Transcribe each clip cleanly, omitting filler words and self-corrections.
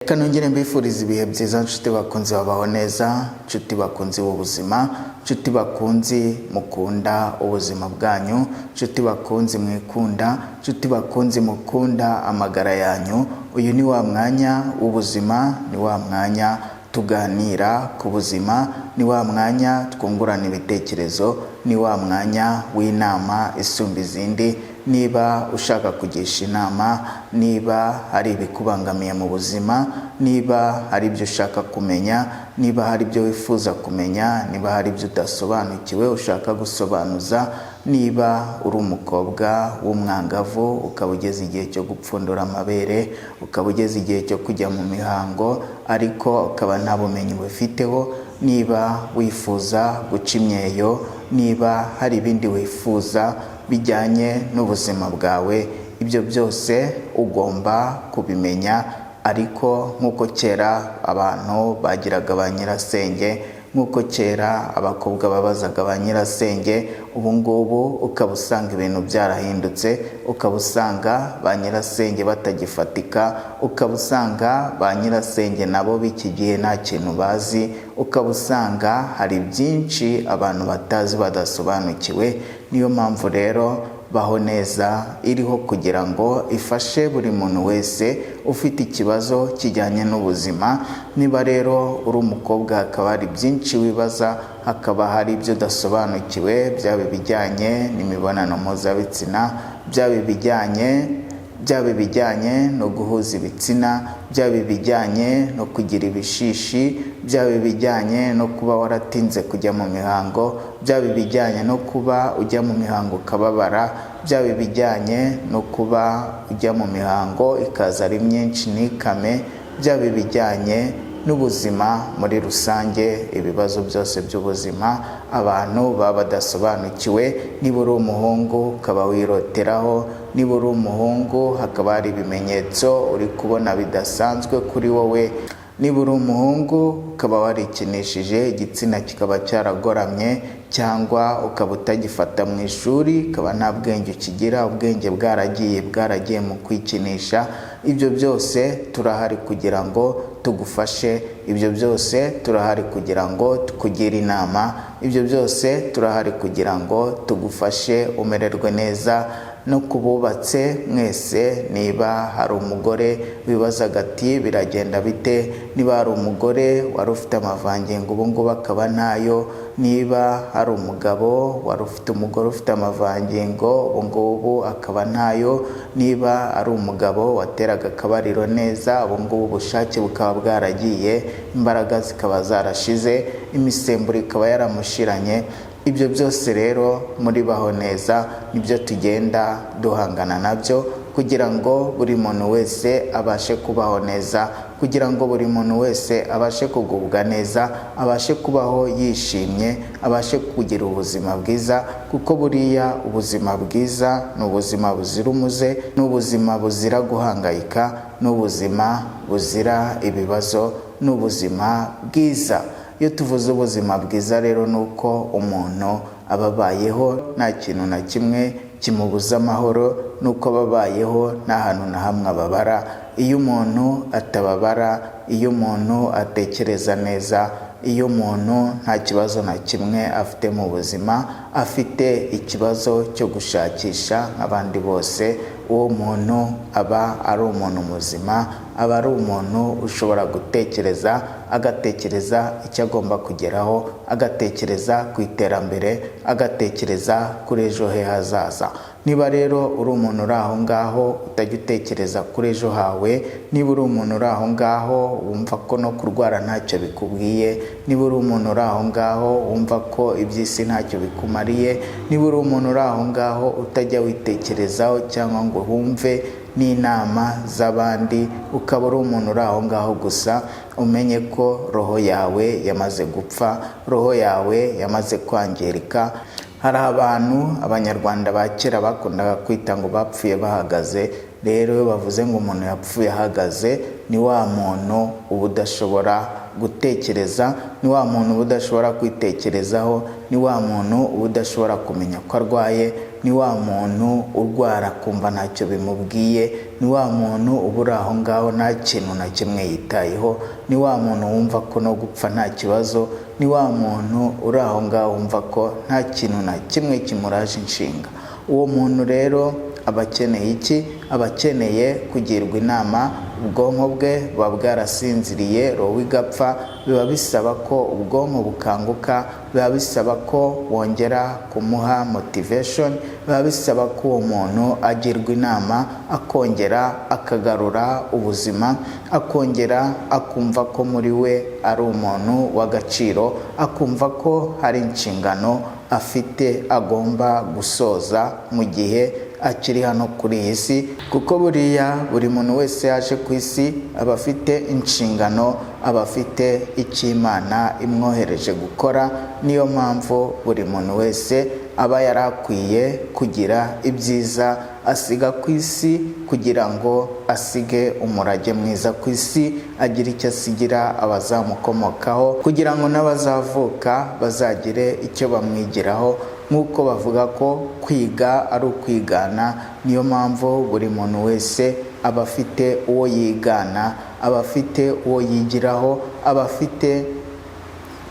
Reka nongere mbifuriza ibihe byiza, nshuti bakunzi babaho neza, nshuti bakunzi b'ubuzima, nshuti bakunzi mukunda ubuzima bwanyu, nshuti bakunzi mwikunda, nshuti bakunzi mukunda amagara yanyu. Uyu ni wa mwanya w'ubuzima, ni wa mwanya tuganira ku buzima, ni wa mwanya twungurana ibitekerezo, ni wa mwanya w'inama isumba izindi. Niba ushaka kugisha inama, niba hari ibikubangamiye mu buzima, niba hari ibyo ushaka kumenya, niba hari ibyo wifuza kumenya, niba hari ibyo udasobanukiwe ushaka gusobanuza, niba uri umukobwa w'umwangavu ukaba ugeze igihe cyo gupfundura amabere, ukaba ugeze igihe cyo kujya mu mihango ariko ukaba nta bumenyi bufiteho, niba wifuza guca imyeyo, niba hari ibindi wifuza bijyanye n'ubuzima bwawe, ibyo byose ugomba kubimenya. Ariko nk'uko kera abantu bagiraga ba nyirasenge, nk'uko kera abakobwa babazaga ba nyirasenge, ubu ngubu ukaba usanga ibintu byarahindutse, ukaba usanga ba nyirasenge batagifatika, ukaba usanga ba nyirasenge nabo b'iki gihe nta kintu bazi, ukaba usanga hari byinshi abantu batazi, badasobanukiwe. Niyo mpamvu rero Baho Neza iriho kugira ngo ifashe buri muntu wese ufite ikibazo kijyanye n'ubuzima. Niba rero uri umukobwa, hakaba hari byinshi wibaza, hakaba hari ibyo udasobanukiwe, byaba ibijyanye n'imibonano mpuzabitsina, byaba ibijyanye no guhuza ibitsina, byaba ibijyanye no kugira ibishishi, byaba ibijyanye no kuba waratinze kujya mu mihango, byaba ibijyanye no kuba ujya mu mihango ukababara, byaba ibijyanye no kuba ujya mu mihango ikaza ari myinshi ntikame, byaba ibijyanye n'ubuzima muri rusange, ibibazo byose by'ubuzima abantu baba badasobanukiwe. Niba uri umuhungu ukaba wiroteraho, niba uri umuhungu hakaba hari ibimenyetso uri kubona bidasanzwe kuri wowe, niba uri umuhungu ukaba warikinishije igitsina kikaba cyaragoramye, cyangwa ukaba utagifata mu ishuri, ukaba nta bwenge ukigira, ubwenge bwaragiye, bwaragiye mu kwikinisha, ibyo byose turahari kugira ngo tugufashe. Ibyo byose turahari kugira ngo tukugire inama. Ibyo byose turahari kugira ngo tugufashe umererwe neza. No ku bubatse mwese, niba hari umugore wibazaga ati: "Biragenda bite?", niba hari umugore wari ufite amavangingo ubu ngubu akaba ntayo, niba hari umugabo wari ufite umugore ufite amavangingo ubu ngubu akaba ntayo, niba ari umugabo wateraga akabariro neza ubu ngubu ubushake bukaba bwaragiye, imbaraga zikaba zarashize, imisemburo ikaba yaramushiranye, ibyo byose rero muri Baho Neza nibyo tugenda duhangana nabyo kugira ngo buri muntu wese abashe kubaho neza, kugira ngo buri muntu wese abashe kugubwa neza, abashe kubaho yishimye, abashe kugira ubuzima bwiza. Kuko buriya ubuzima bwiza ni ubuzima buzira umuze, ni ubuzima buzira guhangayika, ni ubuzima buzira ibibazo, ni ubuzima bwiza. Iyo tuvuze ubuzima bwiza rero, ni uko umuntu aba abayeho nta kintu na kimwe kimubuza amahoro, ni uko aba abayeho nta hantu na hamwe ababara. Iyo umuntu atababara, iyo umuntu atekereza neza, iyo umuntu nta kibazo na kimwe afite mu buzima, afite ikibazo cyo gushakisha nk'abandi bose, uwo muntu aba ari umuntu muzima, aba ari umuntu ushobora gutekereza, agatekereza icyo agomba kugeraho, agatekereza ku iterambere, agatekereza kuri ejo he hazaza. Niba rero uri umuntu uri aho ngaho utajya utekereza kuri ejo hawe, niba uri umuntu uri aho ngaho wumva ko no kurwara ntacyo bikubwiye, niba uri umuntu uri aho ngaho wumva ko iby'isi ntacyo bikumariye, niba uri umuntu uri aho ngaho utajya witekerezaho cyangwa ngo wumve n'inama z'abandi, ukaba uri umuntu uri aho ngaho gusa, umenye ko roho yawe yamaze gupfa, roho yawe yamaze kwangirika. Hari abantu Abanyarwanda ba kera bakundaga kwita ngo bapfuye bahagaze. Rero iyo bavuze ngo umuntu yapfuye ahagaze, ni wa muntu uba udashobora Gutekereza, ni wa muntu uba udashobora kwitekerezaho, ni wa muntu uba udashobora kumenya ko arwaye, ni wa muntu urwara kumva ntacyo bimubwiye, ni wa muntu uba uri aho ngaho nta kintu na kimwe yitayeho, ni wa muntu wumva ko no gupfa nta kibazo, ni wa muntu uri aho ngaho wumva ko nta kintu na kimwe kimuraje inshinga. Uwo muntu rero aba akeneye iki? Aba akeneye kugirwa inama. Ubwonko bwe buba bwarasinziriye, roho igapfa. Biba bisaba ko ubwonko bukanguka, biba bisaba ko wongera kumuha motivation, biba bisaba ko uwo muntu agirwa inama, akongera akagarura ubuzima, akongera akumva ko muri we ari umuntu w'agaciro, akumva ko hari inshingano afite agomba gusoza mu gihe akiri hano kuri iyi si, kuko buriya buri muntu wese yaje ku isi aba afite inshingano, aba afite icyo Imana imwohereje gukora. Niyo mpamvu buri muntu wese aba yari akwiye kugira ibyiza asiga ku isi, kugira ngo asige umurage mwiza ku isi, agire icyo asigira abazamukomokaho, kugira ngo n'abazavuka bazagire icyo bamwigiraho. Nk'uko bavuga ko kwiga ari ukwigana, niyo mpamvu buri muntu wese aba afite uwo yigana, aba afite uwo yigiraho, aba afite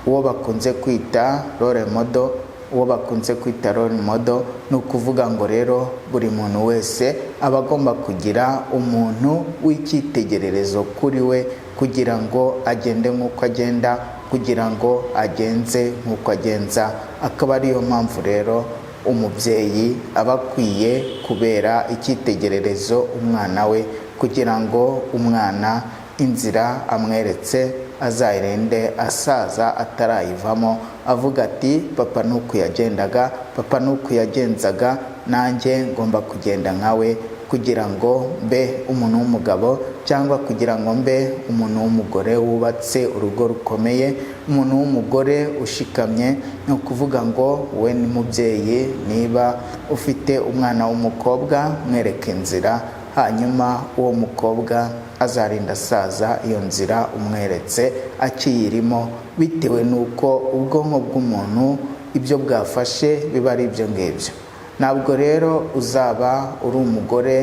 uwo bakunze kwita role model. Uwo bakunze kwita role model, ni ukuvuga ngo rero buri muntu wese aba agomba kugira umuntu w'icyitegererezo kuri we, kugira ngo agende nk'uko agenda, kugira ngo agenze nk'uko agenza. Akaba ariyo mpamvu rero umubyeyi aba akwiye kubera icyitegererezo umwana we, kugira ngo umwana inzira amweretse azayirinde asaza atarayivamo, avuga ati: "Papa nuku yagendaga, papa nuku yagenzaga, nanjye ngomba kugenda nkawe kugira ngo mbe umuntu w'umugabo, cyangwa kugira ngo mbe umuntu w'umugore wubatse urugo rukomeye, umuntu w'umugore ushikamye." Ni ukuvuga ngo we ni mubyeyi, niba ufite umwana w'umukobwa, mwereke inzira, hanyuma uwo mukobwa azarinda asaza iyo nzira umweretse akiyirimo, bitewe n'uko ubwonko bw'umuntu ibyo bwafashe biba ari ibyo ngibyo. Ntabwo rero uzaba uri umugore,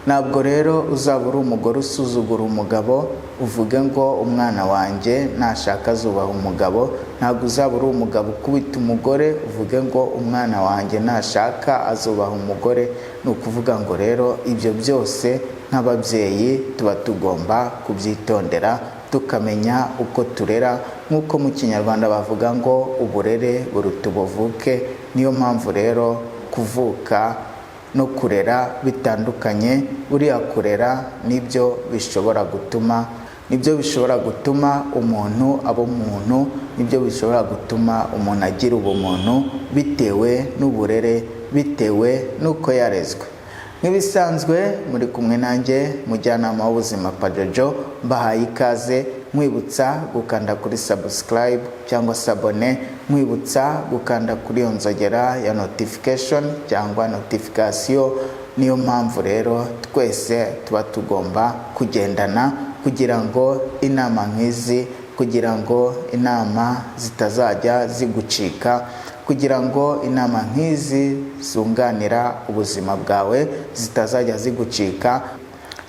ntabwo rero uzaba uri umugore usuzugura umugabo, uvuge ngo umwana wanjye nashaka azubaha umugabo. Ntabwo uzaba uri umugabo ukubita umugore, uvuge ngo umwana wanjye nashaka azubaha umugore. Ni ukuvuga ngo rero ibyo byose nk'ababyeyi tuba tugomba kubyitondera, tukamenya uko turera. Nk'uko mu Kinyarwanda bavuga ngo uburere buruta ubuvuke, niyo mpamvu rero kuvuka no kurera bitandukanye. Buriya kurera nibyo bishobora gutuma umuntu aba umuntu, nibyo bishobora gutuma umuntu agira ubumuntu, bitewe n'uburere, bitewe n'uko yarezwe. Nk'ibisanzwe, muri kumwe nanjye, mujyanama w'ubuzima Pajojo. Mbahaye ikaze, nkwibutsa gukanda kuri subscribe cyangwa s'abonner, nkwibutsa gukanda kuri iyo nzogera ya notification cyangwa notification. Niyo mpamvu rero twese tuba tugomba kugendana, kugira ngo inama nk'izi, kugira ngo inama zitazajya zigucika, kugira ngo inama nk'izi zunganira ubuzima bwawe zitazajya zigucika.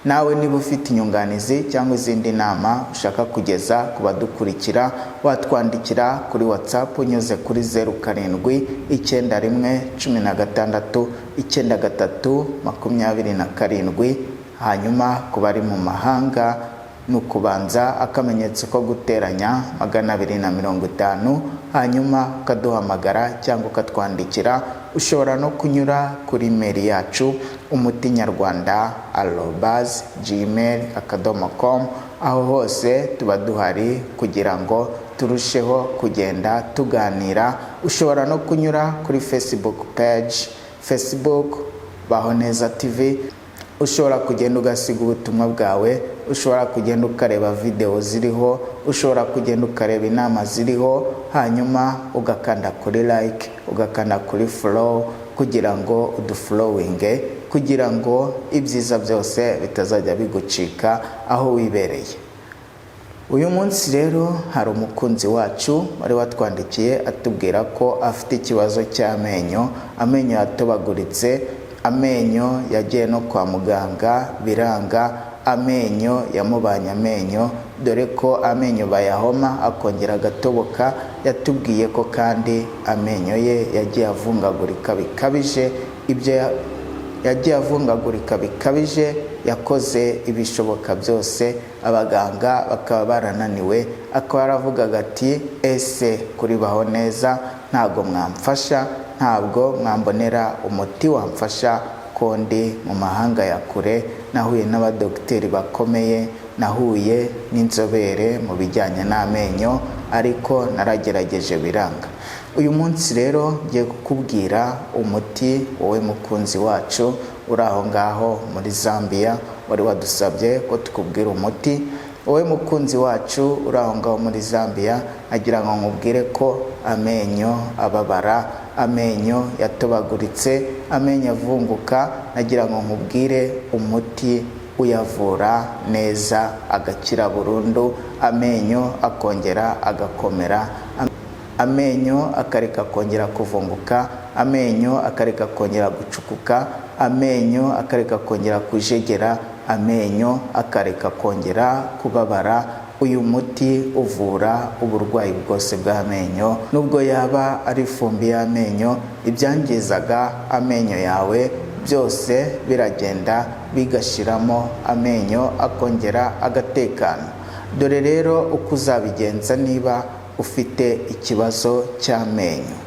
Nawe niba ufite inyunganizi cyangwa izindi nama ushaka kugeza ku badukurikira, watwandikira kuri WhatsApp unyuze kuri 0791169327. Hanyuma ku bari mu mahanga ni ukubanza akamenyetso ko guteranya 250, hanyuma ukaduhamagara cyangwa ukatwandikira. Ushobora no kunyura kuri email yacu, umutinyarwanda@gmail.com. Aho hose tuba duhari kugira ngo turusheho kugenda tuganira. Ushobora no kunyura kuri Facebook page, Facebook Baho Neza TV. Ushobora kugenda ugasiga ubutumwa bwawe, ushobora kugenda ukareba videwo ziriho, ushobora kugenda ukareba inama ziriho, hanyuma ugakanda kuri like, ugakanda kuri follow, kugira ngo udufollowinge, kugira ngo ibyiza byose bitazajya bigucika aho wibereye. Uyu munsi rero hari umukunzi wacu wari watwandikiye atubwira ko afite ikibazo cy'amenyo, amenyo yatobaguritse, amenyo yagiye no kwa muganga biranga, amenyo yamubanye amenyo, dore ko amenyo bayahoma akongera agatoboka. Yatubwiye ko kandi amenyo ye yagiye avungagurika bikabije, ibyo yagiye avungagurika bikabije, yakoze ibishoboka byose, abaganga bakaba barananiwe. Akaba yaravugaga ati: "Ese kuribaho neza ntabwo mwamfasha? Ntabwo mwambonera umuti wamfasha ko ndi mu mahanga ya kure? Nahuye n'abadogiteri bakomeye, nahuye n'inzobere mu bijyanye n'amenyo, ariko naragerageje biranga." Uyu munsi rero ngiye kukubwira umuti, wowe mukunzi wacu uri aho ngaho muri Zambia wari wadusabye ko tukubwira umuti. Wowe mukunzi wacu uri aho ngaho muri Zambia, agira ngo nkubwire ko amenyo ababara, amenyo yatobaguritse, amenyo avunguka, nagira ngo nkubwire umuti uyavura neza agakira burundu, amenyo akongera agakomera, amenyo akareka kongera kuvunguka, amenyo akareka kongera gucukuka, amenyo akareka kongera kujegera, amenyo akareka kongera kubabara. Uyu muti uvura uburwayi bwose bw'amenyo, nubwo yaba ari ifumbi y'amenyo, ibyangizaga amenyo yawe byose biragenda bigashiramo, amenyo akongera agatekana. Dore rero uko uzabigenza niba ufite ikibazo cy'amenyo.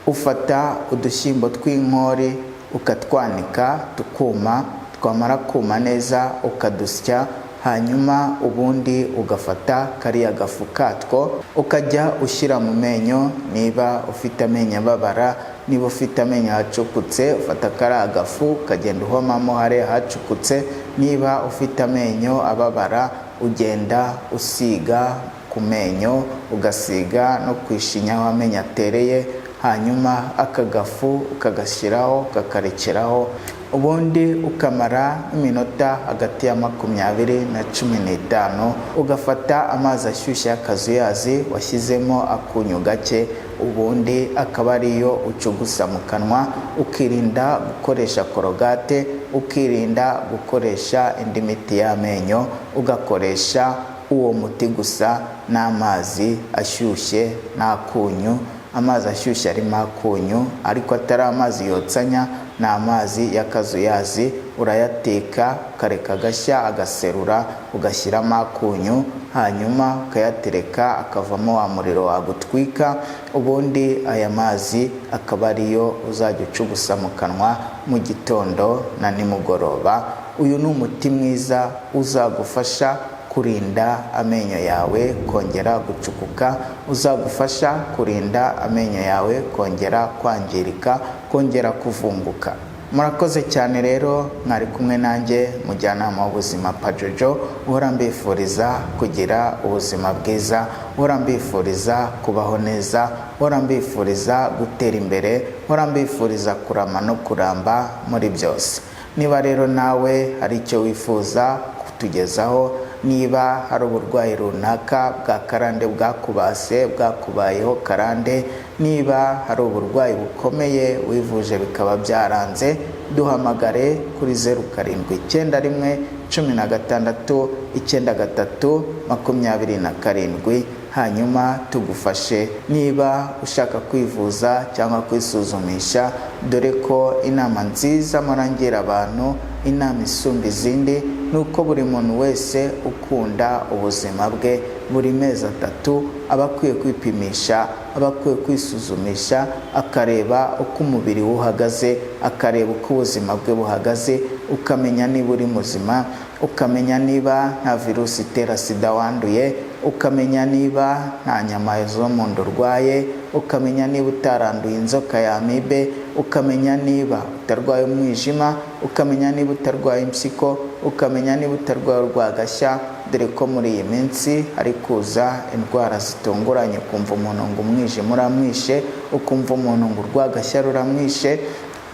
Ufata udushyimbo tw'inkori ukatwanika tukuma, twamara kuma neza ukadusya, hanyuma ubundi ugafata kariya gafu katwo ukajya ushyira mu menyo. Niba ufite amenyo ababara, niba ufite amenyo yacukutse, ufata kariya gafu ukagenda uhomamo hariya hacukutse. Niba ufite amenyo ababara, ugenda usiga ku menyo, ugasiga no ku ishinya aho amenyo atereye, hanyuma aka gafu ukagashyiraho, ukakarekeraho, ubundi ukamara iminota hagati ya 20 na 15, ugafata amazi ashyushye y'akazuyazi washyizemo akunyu gake, ubundi akaba ariyo ucugusa mu kanwa. Ukirinda gukoresha Colgate, ukirinda gukoresha indi miti y'amenyo, ugakoresha uwo muti gusa n'amazi ashyushye n'akunyu. Amazi ashyushye arimo akunyu, ariko atari amazi yotsanya, ni amazi y'akazuyazi. Urayateka, ukareka agashya, agaserura, ugashyiramo akunyu, hanyuma ukayatereka akavamo wa muriro wagutwika. Ubundi aya mazi akaba ariyo uzajya ucugusa mu kanwa mu gitondo na nimugoroba. Uyu ni umuti mwiza uzagufasha kurinda amenyo yawe kongera gucukuka, uzagufasha kurinda amenyo yawe kongera kwangirika, kongera kuvunguka. Murakoze cyane rero, mwari kumwe nanjye mujyanama w'ubuzima Pajojo, uhora mbifuriza kugira ubuzima bwiza, uhora mbifuriza kubaho neza, uhora mbifuriza gutera imbere, uhora mbifuriza kurama no kuramba muri byose. Niba rero nawe hari icyo wifuza kutugezaho, niba hari uburwayi runaka bwa karande bwakubase, bwakubayeho karande, niba hari uburwayi bukomeye wivuje bikaba byaranze, duhamagare kuri 0791 16 93 27, hanyuma tugufashe. Niba ushaka kwivuza cyangwa kwisuzumisha, dore ko inama nziza murangira abantu, inama isumba izindi, ni uko buri muntu wese ukunda ubuzima bwe, buri mezi 3 aba akwiye kwipimisha, aba akwiye kwisuzumisha, akareba uko umubiri we uhagaze, akareba uko ubuzima bwe buhagaze, ukamenya niba uri muzima, ukamenya niba nta virusi itera SIDA wanduye, ukamenya niba nta nyama zo mu nda urwaye, ukamenya niba utaranduye inzoka ya amibe, ukamenya niba utarwaye umwijima, ukamenya niba utarwaye impyiko, ukamenya niba utarwaye urwagashya, dore ko muri iyi minsi hari kuza indwara zitunguranye, ukumva umuntu ngo umwijima uramwishe, ukumva umuntu ngo urwagashya ruramwishe,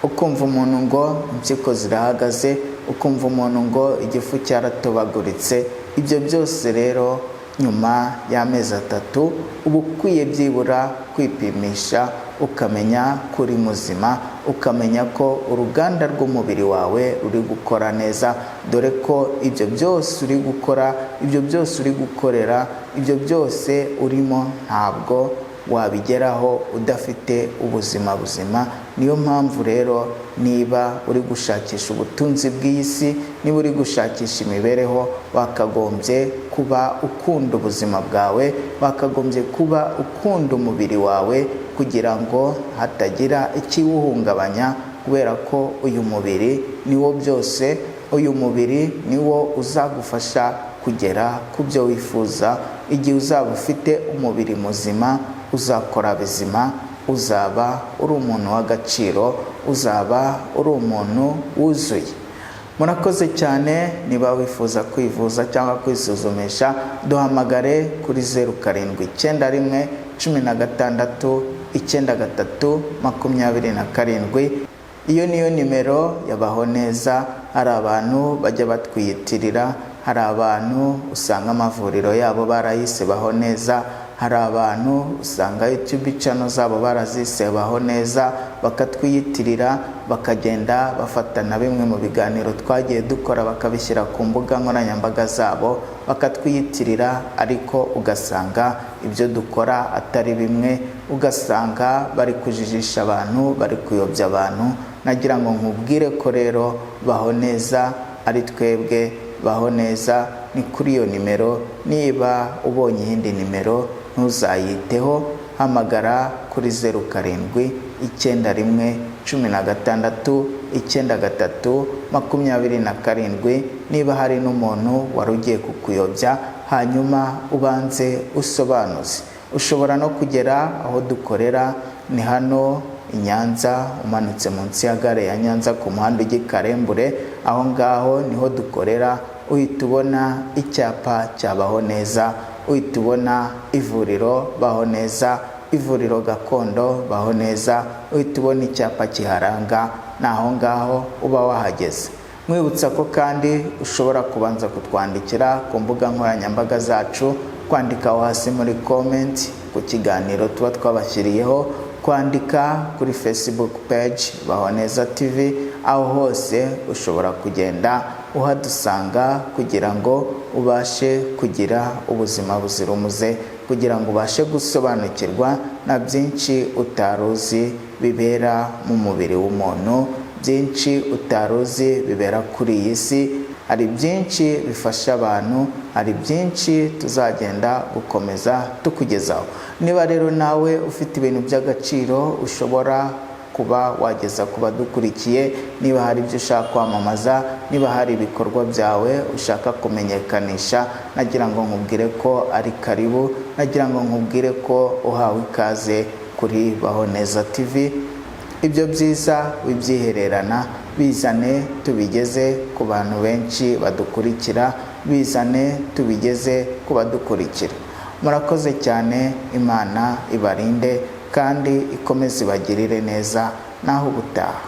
ukumva umuntu ngo impyiko zirahagaze, ukumva umuntu ngo igifu cyaratobaguritse. Ibyo byose rero nyuma y'amezi 3 uba ukwiye byibura kwipimisha, ukamenya ko uri muzima, ukamenya ko uruganda rw'umubiri wawe ruri gukora neza, dore ko ibyo byose uri gukora, ibyo byose uri gukorera, ibyo byose urimo ntabwo wabigeraho udafite ubuzima buzima. Niyo mpamvu rero niba uri gushakisha ubutunzi bw'iyi si, niba uri gushakisha imibereho, wakagombye kuba ukunda ubuzima bwawe, wakagombye kuba ukunda umubiri wawe, kugira ngo hatagira ikiwuhungabanya, kubera ko uyu mubiri niwo byose, uyu mubiri niwo uzagufasha kugera ku byo wifuza. Igihe uzaba ufite umubiri muzima, uzakora bizima, uzaba uri umuntu w'agaciro, uzaba uri umuntu wuzuye. Murakoze cyane. Niba wifuza kwivuza cyangwa kwisuzumisha, duhamagare kuri 0791 16 93 27. Iyo niyo nimero yabaho neza. Hari abantu bajya batwiyitirira, hari abantu usanga amavuriro yabo barayise Baho Neza, hari abantu usanga YouTube channel zabo barazise Baho Neza, bakatwiyitirira, bakagenda bafata na bimwe mu biganiro twagiye dukora bakabishyira ku mbuga nkoranyambaga zabo bakatwiyitirira, ariko ugasanga ibyo dukora atari bimwe, ugasanga bari kujijisha abantu, bari kuyobya abantu. Nagira ngo nkubwire ko rero Baho Neza ari twebwe. Baho Neza ni kuri iyo nimero. Niba ubonye iyindi nimero ntuzayiteho, hamagara kuri 0791 16 93 27. Niba hari n'umuntu wari ugiye kukuyobya, hanyuma ubanze usobanuze. Ushobora no kugera aho dukorera, ni hano i Nyanza, umanutse munsi ya gare ya Nyanza ku muhanda ujya i Karembure, aho ngaho niho dukorera. Uhita ubona icyapa cyabaho neza, uhita ubona ivuriro Baho Neza, ivuriro gakondo Baho Neza, uhita ubona icyapa kiharanga, ni aho ngaho uba wahageze. Mwibutsa ko kandi ushobora kubanza kutwandikira ku mbuga nkoranyambaga zacu, kwandika aho hasi muri comment ku kiganiro tuba twabashyiriyeho, kwandika kuri Facebook page Baho Neza TV, aho hose ushobora kugenda uhadusanga kugira ngo ubashe kugira ubuzima buzira umuze, kugira ngo ubashe gusobanukirwa na byinshi utari uzi bibera mu mubiri w'umuntu, byinshi utari uzi bibera kuri iyi si. Hari byinshi bifasha abantu, hari byinshi tuzagenda gukomeza tukugezaho. Niba rero nawe ufite ibintu by'agaciro ushobora kuba wageza ku badukurikiye, niba hari ibyo ushaka kwamamaza, niba hari ibikorwa byawe ushaka kumenyekanisha, nagira ngo nkubwire ko ari karibu, nagira ngo nkubwire ko uhawe ikaze kuri Baho Neza TV. Ibyo byiza wibyihererana, bizane tubigeze ku bantu benshi badukurikira, bizane tubigeze ku badukurikira. Murakoze cyane, Imana ibarinde kandi ikomeze ibagirire neza. Naho ubutaha.